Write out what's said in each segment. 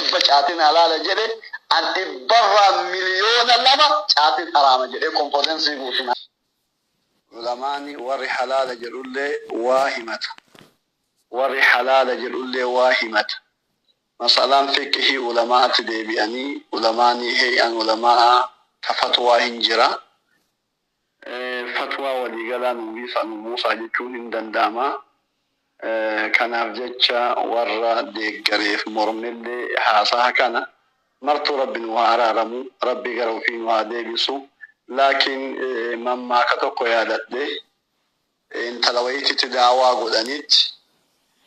100 caatiin halaala jedhe, an 200rraa 2,000,000 caatiin haraama jedhee konfodensii guutuun. Ulamaani warri halaala jedhullee waa himata. Warri halaala jedhullee waa himata. Mas'alaan fiqhii ulamaa'atti deebi'anii ulamaani hey'an ulamaa'a ka fatwaa hin jira. Fatwaa waliigalaa nuu biisaa nuu buusaa jechuun hin danda'ama. Kanaaf jecha warra deeggareef mormellee haasaha kana martuu Rabbi nuu haa araaramu, Rabbi gara ufii nu haa deebisu. Laakiin mammaaka tokko yaadadhe. Intala wayiititti da'awaa godhaniit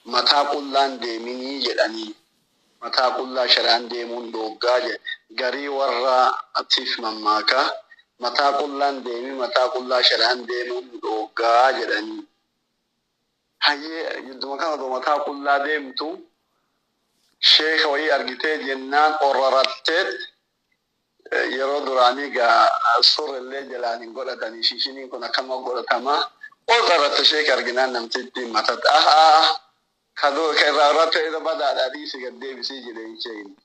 mataa qullaan deeminii jedhaniin. Mataa qullaa shari'aan deemuun dhooggaa jedhe. Garii warra tiif mammaaka. Mataa qullaan deemi mataa qullaa shari'aan deemuun dhooggaa jedhaniin. Hayyee jidduma kana odoo mataa qullaa deemtu sheeka wayii argitee jennaan orraratteet yeroo duraanii gaa surrellee jalaan hin godhatanii shiishiniin kun akkama godhatama orraratte sheeka arginaan namtittiin matatti ah ah ka irraa irratti irra badaadhaa dhiisi gad deebisii jedheen sheekni.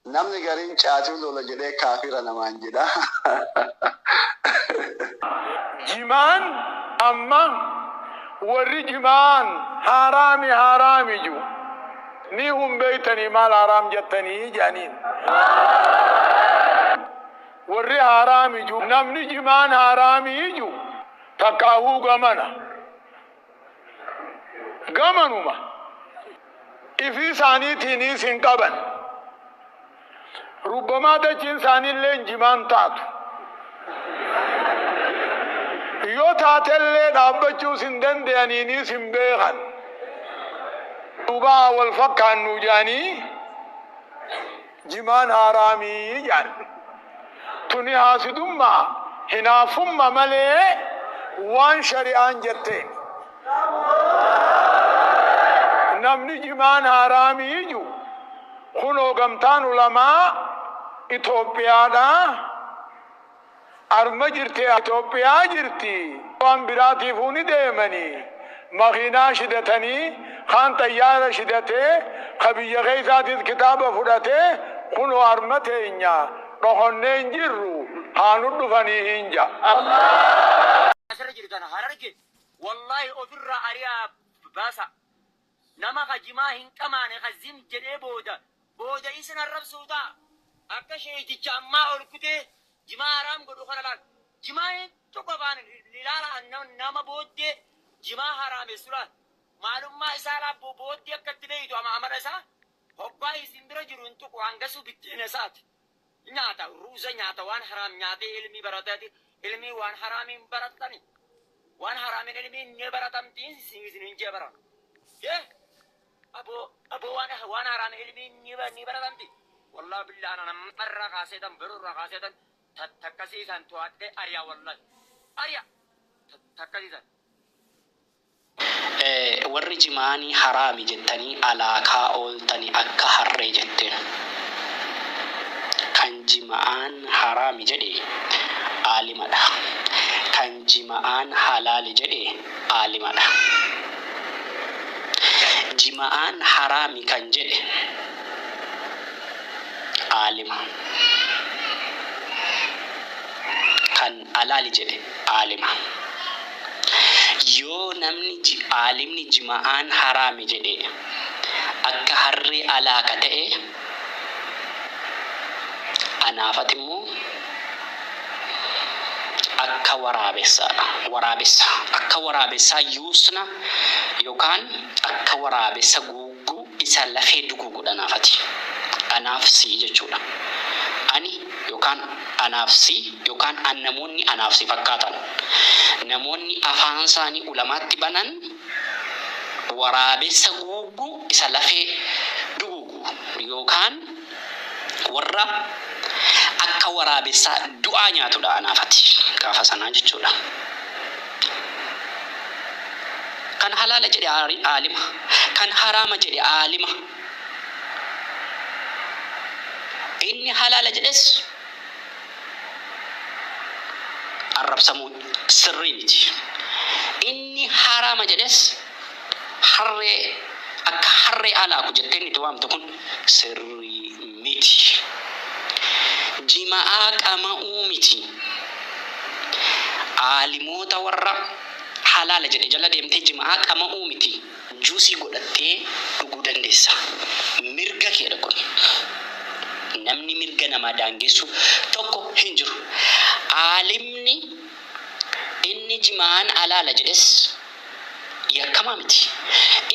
Namni gariin caatiin lola jedhee kaafira namaan jedha. Jimaan amma warri jimaan haaraami haaraami ju ni hun beeytanii maal haaraam jettanii jedhaniin. Warri haaraami ju namni jimaan haaraami ju takkaahuu gamana. Gamanuma ifii isaaniitiinis hin qaban. Rubbamaa dachiin isaaniillee jimaan taatu. Yoo taatellee dhaabbachuus hin danda'aniinis hin beekan. Duuba wal fakkaannu jedhanii jimaan haaraamii jedhan. Tuni haasidummaa hinaafumma malee waan shari'aan jetteen. Namni jimaan haaraamii jiru kunoo gamtaan ulamaa Itoophiyaadhaa. Arma jirti Itoophiyaa jirti. Waan biraatiifuu ni deemanii. Makiinaa shidatanii, kaan xayyaara shidatee, ka biyya keessaatis kitaaba fudhatee kunoo arma teenya dhohonnee hin jirru haa nu dhufanii hin ja. Asirra jiru tana Hararge wallahi ofirraa ari'aa baasa. Nama ka jimaa hin qamaane ka zim jedhee booda booda isin arrabsuu ta'a. Akka sheeyticha ammaa ol kutee jimaa haraam godhu kana laal. Jimaa hin tuqu afaan ilaala nama booddee jimaa haraamessu laal. Maalummaa isaa laa booddee akka itti beeytu ama amala isaa hoggaa isin bira jiru hin tuqu hangasuu biddeena isaati. Nyaata ruuza nyaata waan haraam nyaatee ilmii barateeti ilmii waan haraamiin baratani. Waan haraamiin ilmiin ni baratamtiin isin hin jee baran. Aboo aboo waan waan haraam ilmiin ni baratamti. Wallahi billahi ana namarraa kaaseetan birurraa kaaseetan takkasiisan to'adhee ari'a wallahi. Ari'a takkasiisan. Warri jimaani haraami jettanii alaakaa ooltani akka harree jetteen. Kan jima'aan haraami jedhe aalimadha. Kan jima'aan halaali jedhe aalimadha. Jima'aan haraami kan jedhe aalima. Kan halaali jedhe aalima. Yoo namni aalimni jima'aan haraami jedhe akka harree alaaka ta'e anaafati immoo akka waraabessaadha. Waraabessa akka waraabessaa yuusna yookaan akka waraabessa guugguu isa lafee duguugudha anaafati. Anaaf sii jechuudha. Ani yookaan anaaf sii yookaan an namoonni anaaf si fakkaatan. Namoonni afaan isaanii ulamaatti banan waraabessa guugguu isa lafee duguugu yookaan warra akka waraabessaa du'aa nyaatudha anaafati gaafa sanaa jechuudha. Kan halaala jedhe aalima, kan haraama jedhe aalima. Inni halaala jedhes arrabsamuun sirrii miti. Inni haraama jedhes harree akka harree alaaku jettee inni waamtu kun sirrii Jima'aa qama'uu miti. Aalimoota warra halaala jedhe jala deemtee jima'aa qama'uu miti. Juusii godhattee dhuguu dandeessa. Mirga keedha kun. Namni mirga namaa daangessu tokko hin jiru. Aalimni inni jimaan halaala jedhes yakkamaa miti.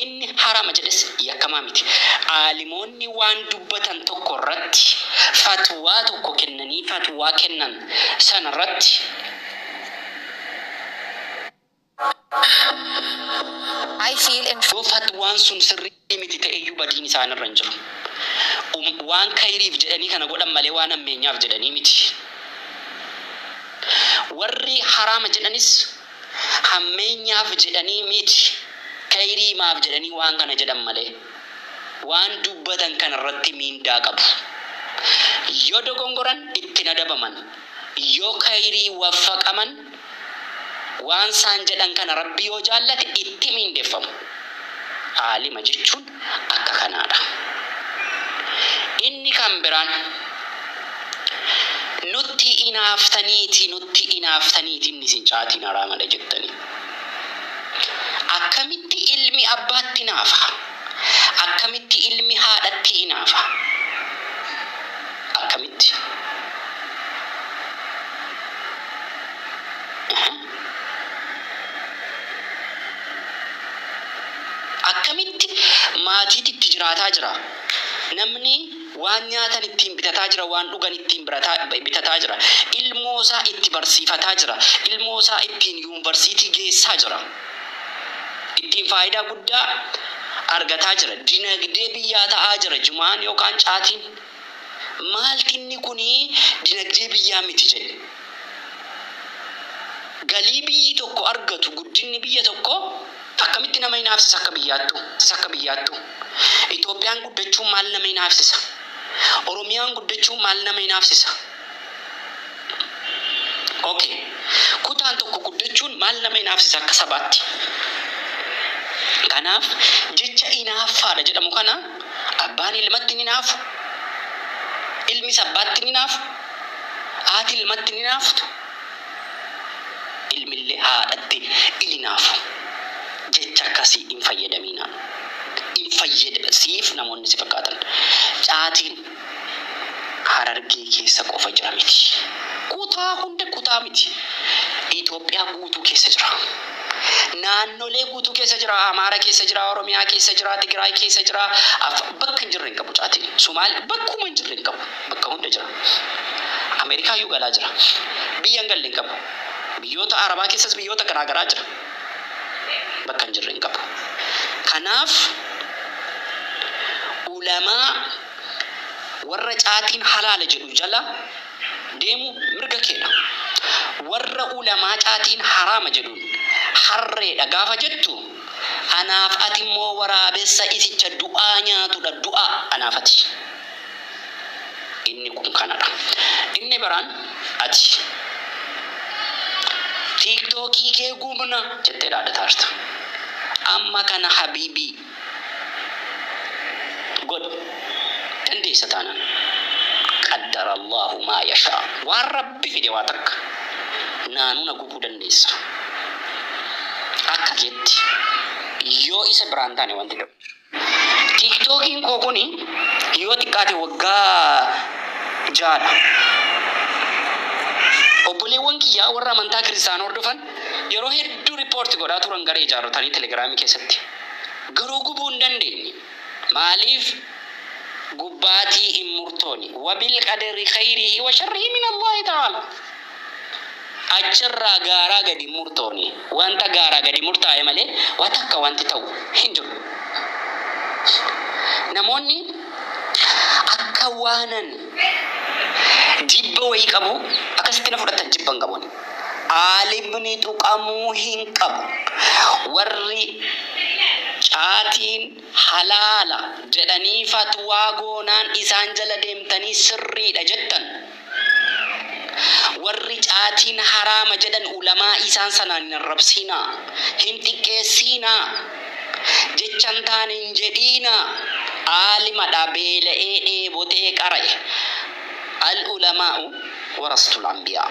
Inni harama jedhes yakkamaa miti. Aalimoonni waan dubbatan tokko irratti fatwaa tokko kennanii fatwaa kennan sana irratti I feel in yoo fatwaan sun sirrii miti ta'eyyuu badiin isaan irra hin jiru. Waan kayriif jedhanii kana godhan malee waan ammeenyaaf jedhanii miti. Warri haraama jedhanis hammeenyaaf jedhanii miti. Kayriimaaf jedhanii waan kana jedhan malee waan dubbatan kana irratti miindaa qabu. Yoo dogongoran ittiin adabaman, yoo kayrii waffaqaman waan isaan jedhan kana Rabbi yoo jaallate itti miindeeffamu. Aalima jechuun akka kanaadha. Inni kan biraan nutti inaaftaniiti inni isin caatiin haraamadha jettanii. Akkamitti ilmi abbaatti inaafa? Akkamitti ilmi haadhatti inaafa? Akkamitti? Akkamitti maatiitti itti jiraataa jira? Namni waan nyaatan ittiin bitataa jira, waan dhugan ittiin bitataa jira. Ilmoo isaa itti barsiifataa jira. Ilmoo isaa ittiin yuunivarsiitii geessaa jira. Ittiin faayidaa guddaa argataa jira. Dinagdee biyyaa ta'aa jira. Jimaan yookaan caatiin. Maalti inni kunii dinagdee biyyaa miti jedhe. Galii biyyi tokko argatu, guddinni biyya tokko akkamitti nama hinaafsisa akka biyyaattu? Akka biyyaattu. Itoophiyaan guddachuun maal nama hinaafsisa? Oromiyaan guddachuun maal nama hinaafsisa? Okay. Kutaan tokko guddachuun maal nama hinaafsisa akka sabaatti? Kanaaf jecha hinaaffaadha jedhamu kana abbaan ilmatti ni hinaafu. Ilmis abbaatti ni hinaafu. Haati ilmatti ni hinaaftu. Ilmillee haadhatti hin hinaafu. Jecha akkasii hin fayyadaminaa. Hin fayyadama siif namoonni si fakkaatan. Caatiin Harargee keessa qofa jira miti. Kutaa hunda kutaa miti. Itoophiyaa guutuu keessa jira. Naannolee guutuu keessa jira. Amaara keessa jira, Oromiyaa keessa jira, Tigraay keessa jira. Bakka hin jirre hin qabu caatiin. Somaali bakkuma hin jirre hin qabu. Bakka hunda jira. Ameerikaa iyyuu galaa jira. Biyya hin galle hin qabu. Biyyoota Arabaa keessas biyyoota garaa garaa jira. Bakka hin jirre hin qabu. Kanaaf ulamaa warra caatiin halaala jedhu jala deemu mirga keedha. Warra ulamaa caatiin haraama jedhuun harreedha gaafa jettu anaaf ati immoo waraabessa isicha du'aa nyaatudha du'aa anaaf ati. Inni kun kanadha. Inni biraan ati tiiktookii kee gubna jettee dhaadhataa jirta. Amma kana habiibii godhu dandeessa taanaan. Qaddara Allahu maa yashaa. Waan Rabbi fide waa takka naanuu na gubuu dandeessa. Akka keetti yoo isa biraan taane wanti ta'u. Tiiktookiin koo kuni yoo xiqqaate waggaa 6dha. Obboleewwan kiyyaa warra amantaa kiristaanaa hordofan yeroo hedduu riippoorti godhaa turan garee ijaarratanii telegiraamii keessatti. Garuu gubuu hin dandeenye. Maaliif gubbaatii hin murtooni? Wabil qadari khayrihi wa sharrihi min Allahi ta'ala. Achirraa gaaraa gadi murtooni. Wanta gaaraa gadi murtaa'e malee waan takka wanti ta'u hin jiru. Namoonni akka waanan jibba wayii qabu akkasitti na fudhatan jibba hin qabu. Aalimni tuqamuu hin qabu. Warri caatiin halaala jedhanii fatwaa goonaan isaan jala deemtanii sirriidha jettan. Warri caatiin haraama jedhan ulamaa isaan sanaan hin arrabsiinaa, hin xiqqeessiinaa, jechan taane hin jedhiinaa. Aalimadha beela'ee dheebotee qara'e. Al ulamaa'u Warasatul anbiyaa.